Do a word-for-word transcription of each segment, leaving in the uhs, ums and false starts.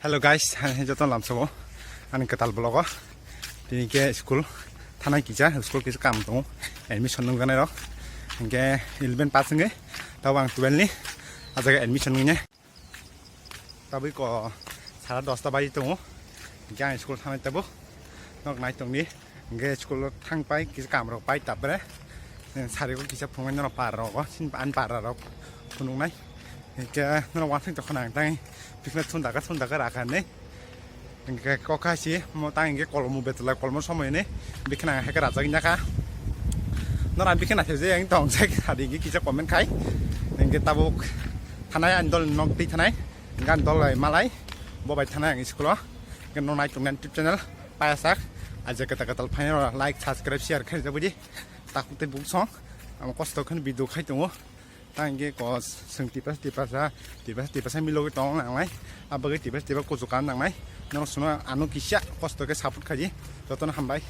Hello guys, hai joto lamsao ani kwtal vlog o. Tini ke school thanai kisa, school kisa kam tongo, admission nungjanai rok. Hingke eleven pass hingke tabo ang twelve ni ajaga admission nungya. Tabui ko sara dosta baji tongo. Hingke ang school thanai tabo nok nai tongdi. Hingke school o thang pai kisa kam rok pai tapre. Sari ko kisa phungai no par rok o, sin an par rok phunuk nai. Hingke no wansing tokho nang tang bikna thun daga thun daga rakha nei. Hingke kokha si mo tang hingke kolomo betla kolomo somoi nei bikna heke rajak nyaka. Nora bikna se je ang tong se sadi hingke kisa comment khai. Hingke tabuk thanai ani dol nok twi thanai. Hingke ani dol lai malai bo bai thanai ang school o. Hingke no nai tong YouTube channel payasak. Aje kata kata phaino like subscribe share khai jabudi. Takuk tei buk song. Ang kosto khan video khai tongo. Tang hingke kos, seng tipas, tipasa, tipas, tipasa milogwi tong nangnai. Abagwi tipas, tipas kuchuk kan nangnai. Norok sono ano kisa kosto khe support khaji. Jotono hambai.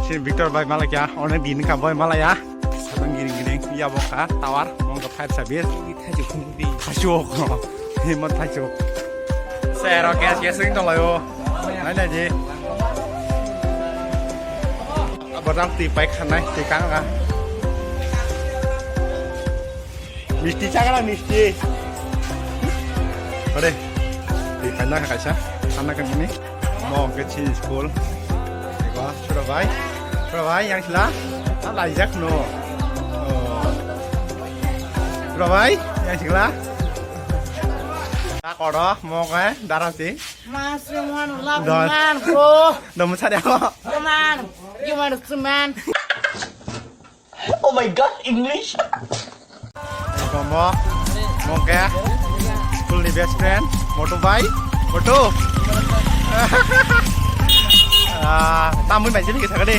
Si Victor bai malakya, onek din ka bai malaya. Satang giring giring, ya bo ka tower, mong ka five sabir. Thaichuk khumbi. Thaichuk. Himot thaichuk. Sero gas gas ring tong layo. Nai nai ji. Abadang ti pai khanai, ti kang ka. Misti chakra misti. Ore. Di kanya kaisa. Sana kan ini. Mo ke chi school. Ego, sura bai. Sura bai yang sila. Ah, laijak no. Oh. Sura bai yang sila. Tak oro mo ke darasi. Mas, you want love man, bro. Domo sari ako. Come on. You want to man. Oh my God, English. Komo, Mongke, school ni best friend, Motu bai, Motu. Ah, tamui mai jini kita kade.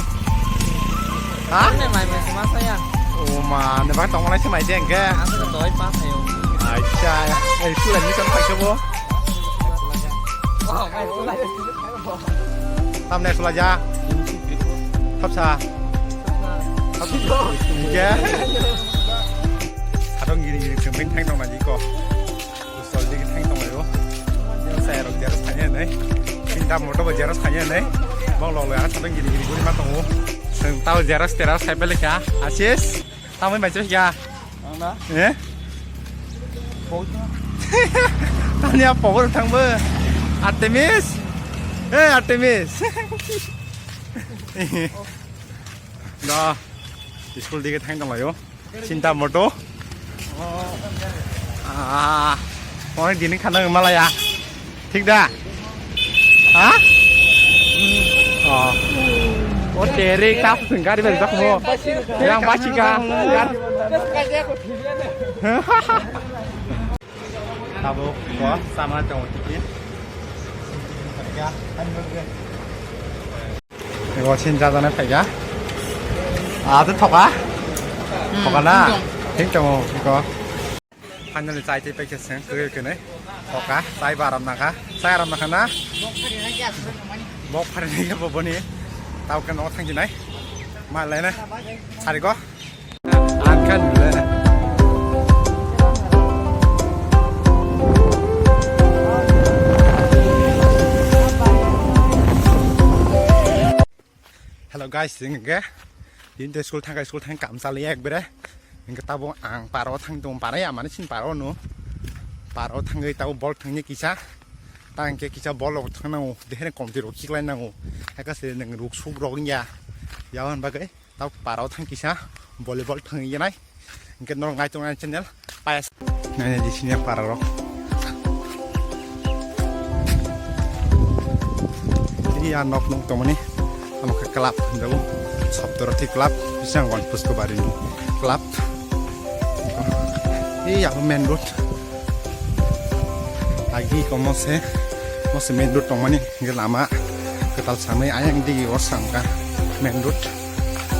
Ha? Ini mai mai sama saya. Oh ma, ne bang tong lai semai jeng ke. Aku ke doi pas ayo. Acha, eh, school admission paisa bo. Oh, mai school ayo. Tamne sulaja. Thapsa. Thapsa. Ya. Adong giri giri kembeng thang tong lagi ko. Usol digi thang tong lagi ko. Saya rok jeros thanya nai. Cinta moto bo jeros thanya nai. Bang lo lo ya sadong giri giri guri ma tongo. Tao jeros teros sai pele kya. Asis. Tamui mai chos ya. Ang na? Eh? Pogor na? Tanya pogor thangbo. Artemis. Eh, Artemis. Da. School dige thang tong layo. Cinta moto. Ah. Onek dini khana malaya. Thik da? Ha? Oh. O tere ta sung gari bel jak mo. Yang basi ka. Tabuk ko sama tong tiki. Ego sin jajana phaikha. Ah, to thoka. Thoka na. Thik tongo iko. Finally chai tei paikha seng kwrwi kwrwi. Thoka, chai ba aram nakha. Chai aram nakha na? Bok phari nai bo boni. Tao ke no thang jinai. Ma lai na. Sari go. Ang khan bile. Hello guys, hingke din te school thangka school thang kam chaliya ekbere. Hingke tabo ang paro thang tong para ya mane sin paro no. Paro thangwi tabo bol thangni kisa. Tang ke kisa bol rok thang nango. Dehe komti rok chiklai nango. Haka se nang ruk suk rok ya. Yawan bagai. Tabo paro thang kisa volleyball thang yenai. Hingke norok nai tong nai channel payas. Nai nai di sini para rok. Iya nok nong tong mani. Amo ke club hindago. Soptoro thi club. Bisang wan pusko bari ni club. Iya main road. Agi ko mose, mose main road tongmani, hingke lama kwtal samai ayang digi o samka main road.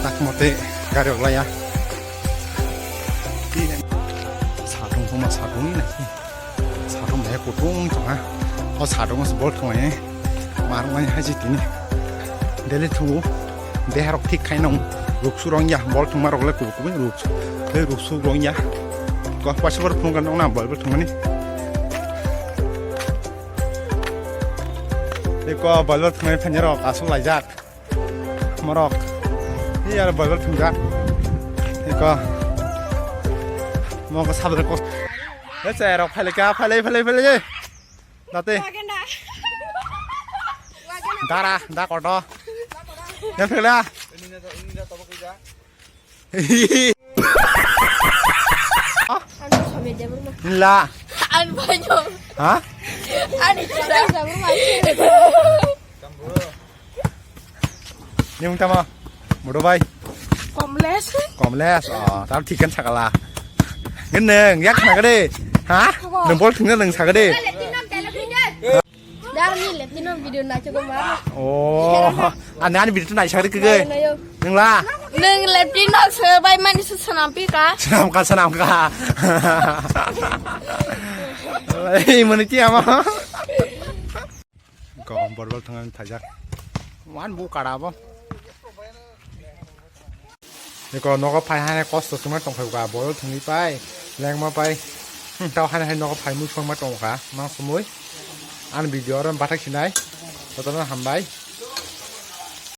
Tak mote gari oglaya. Satung tongma satung ni nai. Satung bai kutung tongha. O satung se bol tongai. Marwng ani haji tini. Daily thungo. Deharok thik khai nang. Ruksu rong ya. Bol thungma rok le kubu kubu ruksu. Le ruksu rong ya. Ko paisa bor phunukha nong na bol bol thungmani. Eko boiler thwngnai phainai rok aswk laijak. Morok. Hi aro boiler thwngjak. Eko. Moko sabra kos. He che rok phailai ka, phailai, phailai, phailai. Date. Dara, da koto. Yang phaila. Anu sampai jabur mah. La. Anu banyak. Ha? Anu sampai jabur mah. Ni mung tama. Modo bai. Komles. Komles. Oh, tar thikan sakala. Ngeneng, yak na gede. Ha? Nang bol thungna nang sagede. Dar ni le tino video na chogo ma. Oh, ani ani video nai sagede kege. Nayo. Nang la. Nang le tino se bai mani se sanam pi ka. Sanam ka, sanam ka. Ei, mani ti ama. Gom borbal thangani thajak. Wan bu karabo. Eko nogo phai hane kosto suma tongkhai ka bol thungwi pai lengma pai. Hmm, tau hane hai nogo phai mui songma tongkha mang sumui. An video oro bathak sinai. Totono hambai.